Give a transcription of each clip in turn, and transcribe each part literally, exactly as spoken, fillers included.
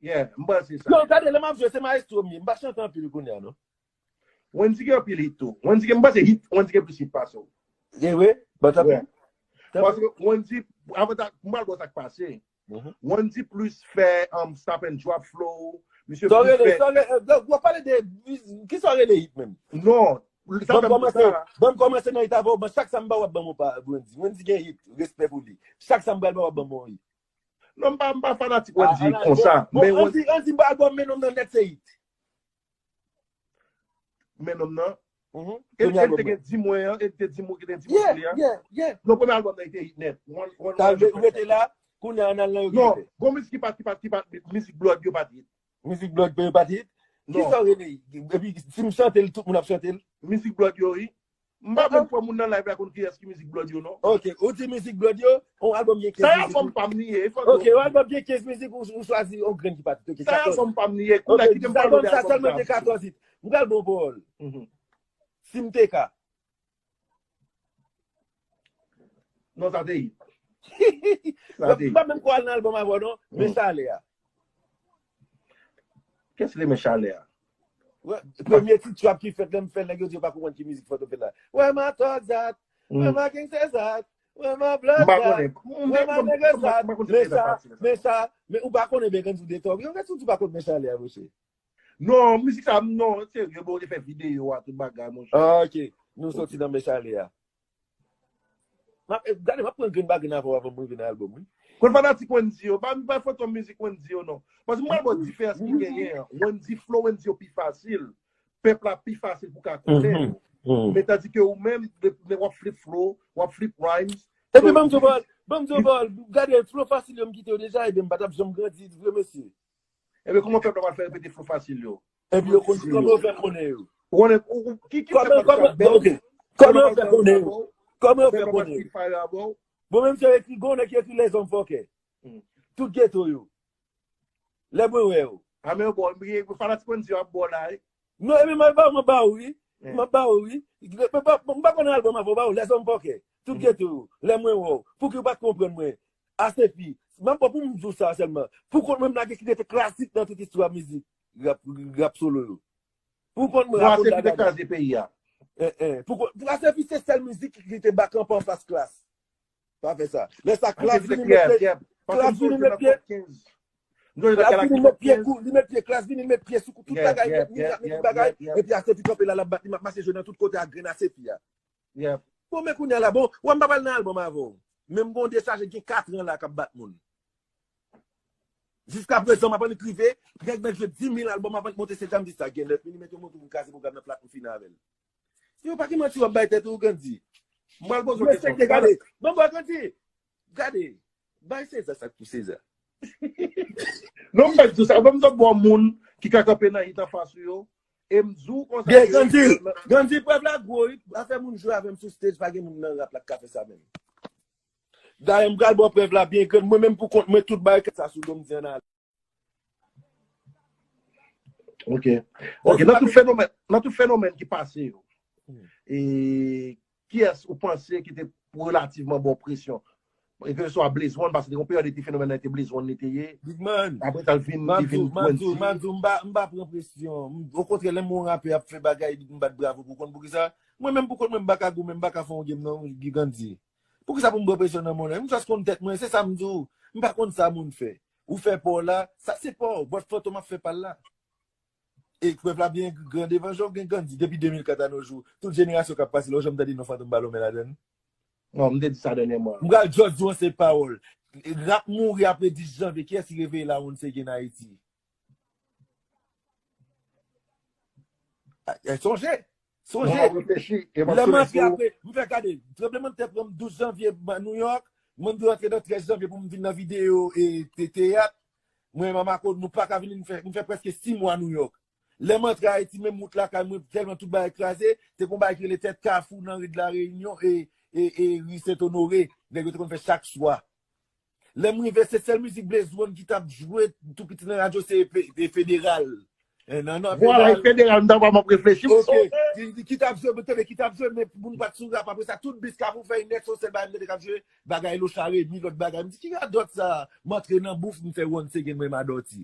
Yeah, m panse sa. Non, gade, lè m ap jwe, se maestro m ye. M pa chante anpil kounye a, non. Wendy gen anpil hit tou. Wendy gen, m panse hit, Wendy gen plis hit pase w. Gen vre? Ban tanpri. Paske Wendy, avan ta, m pral ba w sa k pase. Wendy plis fè um, stop and drop flow. Misye plis fè. Sa w rele, w ap pale de, kisa w rele hit menm? Non, sa fè m sa. Ban m kòmanse nan hit avè w, ban chak sa m ba w ap ban m yon pa Wendy. Wendy gen hit, respè pou li. Chak sa m pral ba w ap ban m yon hit. Non, m pa, m pa fanatik Wendy konsa, men Wendy. Andy, Andy, album Men Nonm nan nèt se hit. Men Nonm nan. E l te gen di mwen an, e l te di mwen, ki te di mwen li a. Non, premye album nan, li te hit nèt. Ou rete la, kounye a, n al nan yo ki fè. Non, gon mizik ki pa, ki pa, ki pa, mizik Blood yo pa t hit. Mizik Blood yo pa t hit? Kisa w rele? Epi, si m chante l, tout moun ap chante l? Mizik Blood yo, wi. M pa menm kwè moun nan live la konn kiyès ki mizik Blood yo, non. Ok, ou di mizik Blood yo, yon album gen kenz mizik. Sa yon album pa m li ye, e fò. Ok, yon album gen kenz mizik, ou, ou chwazi yon grenn ki pa t hit. Ok, sa yon album pa m li ye, kounye a kite m pale de album sa. Album sa sèlman gen katòz hit. M pral bon pawòl. Si m te ka. Non, sa te hit. Sa te hit. M pa menm kwè al nan album avè w, non. Men chalè a. Kiyès ki te Men Chalè a? Premye ti trap ki fèt, lè m fè l, nèg yo di yo pa konprann ki mizik Fantom fè la. Where my thugs at? Where my gangsters at? Where my blood at? Where my niggas at? Men sa, men sa, men ou pa konnen Bengans ou de tòg. Yo, kèt ou di pa konn Men Chalè a, monchè? Non, mizik sa, non, serye, bon, ou te fè videyo a, tout bagay, monchè. Ah, ok. Nou soti nan Men Chalè a. M ap, eh, gade, m ap pran grenn bagay nan avè w avan m rive nan album, wi. Konn fanatik Wendy yo, pa, pa Fantom mizik Wendy yo, non. Paske m pral ba w diferans ki genyen an. Wendy flow, Wendy yo pi fasil. Pèp la pi fasil pou ka konnen yo. Men tandike ou menm, w ap flip flow, w ap flip rhymes. Epi ban m di w, ban m di w, gade, flow fasil yo m kite yo deja, ebyen m pa t ap janm grandi, vre mesye. Ebyen, kòman pèp la pral fè repete flow fasil yo? Epi yo konn kòman yo fè konnen yo. Ou konnen, ou, ou, ki, ki fè pèp la bèl? Kòman yo fè konnen yo? Kòman yo fè konnen yo? Bon, menm se yo ekri, gon nèg ki ekri lèzòm fòkè. Tout geto yo. Lè mwen wè yo. A, men yo bon, fanatik Wendy yo ap bon la, wi. Non, epi mwen ba, mwen ba ou, wi. Mwen ba ou, wi. Mwen pa, mwen pa konnen album avan, ba ou, lèzòm fòkè. Tout geto yo. Lè mwen wè w. Pouki w pa t konprann mwen? Asefi. M ap bon pou m di w sa sèlman. Pou kont mwen, m lage ki rete klasik nan tout istwa mizik. Rap, rap solo yo. Pou kont mwen, Asefi te kraze peyi a. Eh, eh. Pou kont, pou Asefi se sèl mizik ki te ba kanpe anfas Klass. Pa fè sa. Lè sa, Klass vini met pye. Klass vini met pye. Klass vini met pye kou, li met pye, Klass vini met pye sou kou, tout bagay, met minik, met tout bagay. Epi Asefi kanpe la, l ap bat li, m ap mache jwe nan tout kote ak grenn Asefi a. Bon, men kounye a la, bon, wè m pa pral nan album avè w. Men m gon dechaje gen katran la k ap bat moun. Jiska prezan, m ap annik rive, nèg mèt jwe dis mil album avan l monte sèt jan, m di sa, gen nèf milimèt yo monte pou m kraze pwogram nan plat m fini avè l. Yo, pa gen manti w ap bay tèt ou, Gandhi. M pral poze w kesyon. Respekte, gade. Bon, bon, Gandhi. Gade. Bay Seza sa k pou Seza. Non, m pa di w sa. Ban m di w bon moun ki ka kanpe nan hit anfas ou yo. E m di w konsa. Gen Gandhi. Gandhi, prèv la gwo, wi. Afè moun jwe avè m sou stage, pa gen moun nan rap la k ka fè sa menm. Dayè, m pral ba w prèv la byen grann. Mwen menm pou kont mwen, tout bagay sa sou do m di ann ale. Ok. Ok, nan tout fenomèn, nan tout fenomèn ki pase yo, e, kiyès ou panse ki te relativman ba w presyon? E ke swa Blaze One, paske te gon peryòd epi fenomèn nan te Blaze One li te ye. Big Man. Apre sa, l vin, li vin Wendy. M ap di w, m ap di w, m pa, m pa pran presyon. M, okontrè, lè m wè yon rapè ap fè bagay, m bat bravo pou konn poukisa. Mwen menm pou kont mwen, m pa ka goumen, m pa ka fè yon game non, Gandhi. Poukisa pou m pran presyon nan moun? M just konn tèt mwen, se sa m di w. M pa konn sa moun fè. Ou fè pa w la, sa se pa w, but Fantom ap fè pa l la. E prèv la byen gran devan je w, gen Gandhi depi de mil kat a no jou. Tout jenerasyon k ap pase la, ou janm tande non Fantom Balonmen ladan l? Non, m te di sa dènyèman. M pral just di w an seri pawòl. Rap mouri apre dis janvye, kiyès ki reveye la once again Ayiti? Eh, sonje, sonje. Lè m antre apre, m fè gade, tranblemanntè pran m douz janvye New York, mwen dwe antre nan trèz janvye pou m vin nan videyo e te, teyat. Mwen, Mamako, nou pa ka vini, m fè, m fè prèske sis mwa New York. Lè m antre Ayiti, menm wout lakay mwen, tèlman tout bagay kraze, te gon bagay ki rele Tèt Kafou nan ri de la Reyinyon e, e, e ri Sent Onore. Nèg yo te konn fè chak swa. Lè m rive, se sèl mizik Blaze One ki t ap jwe tou piti nan radyo, se e Federal. Eh, nan, nan, Federal. Vwala, e Federal, m ta pral m ap reflechi, m sonje. Ki, ki t ap jwe, tande, ki t ap jwe, men moun pa t sou rap. Apre sa, tout bis Kafou fè nèt, se yon sèl bagay m tande k ap jwe, bagay Lochard Remy, lòt bagay. M di, ki radòt sa? M antre nan bouf, m fè once again, mwen, Madòti.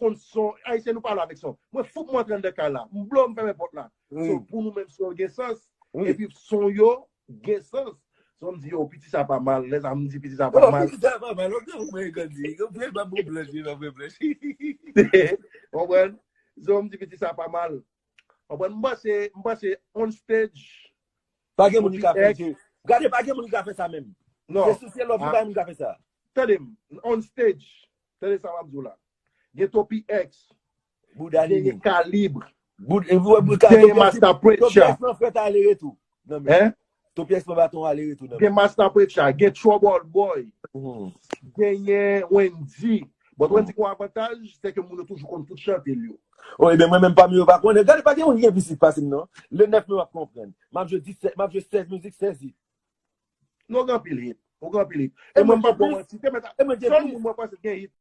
konn son, Ayisyen nou pa alèz avèk son. Mwen fout mwen antre anndan kay la. M blo, m fèmen pòt la. So, pou nou menm son yo gen sans, epi son yo gen sans. So, m di, yo, piti sa pa mal. Lè sa, m di, piti sa pa mal. Piti sa pa mal. Ou gen mwen grandi. Ou vle ba bon blanch, vle ba bon blanch. Konprann? So, m di, piti sa pa mal. Konprann? M panse, m panse on stage. Pa gen moun ki ka fè. Gade, pa gen moun ki ka fè sa menm. Non. Se sou syèl lòt, pa gen moun ki ka fè sa. Tande m, on stage. Tande sa m ap di w la. Gen Topi X. Bouda li gen Kalib. Bouda, e, ou wè Bouda, Topi X nan fèt ale retou. Non, men. Topi X nan baton ale retou, non, men. Gen Master Preacher, gen Trouble Boy. Genyen Wendy. Bon, Wendy gen yon avantaj, se ke moun yo toujou konn tout chante l yo. Oh, ebyen, mwen menm pami yo pa konnen. Gade, pa gen yon lyen pisit pase m, non. Le nèf me w ap konprann. M ap jwe disèt, m ap jwe sèz mizik, sèz hit. Non, gen anpil hit. Ou gen anpil hit. E mwen, m pa bon manti. Te mèt a, sèl moun mwen panse gen hit.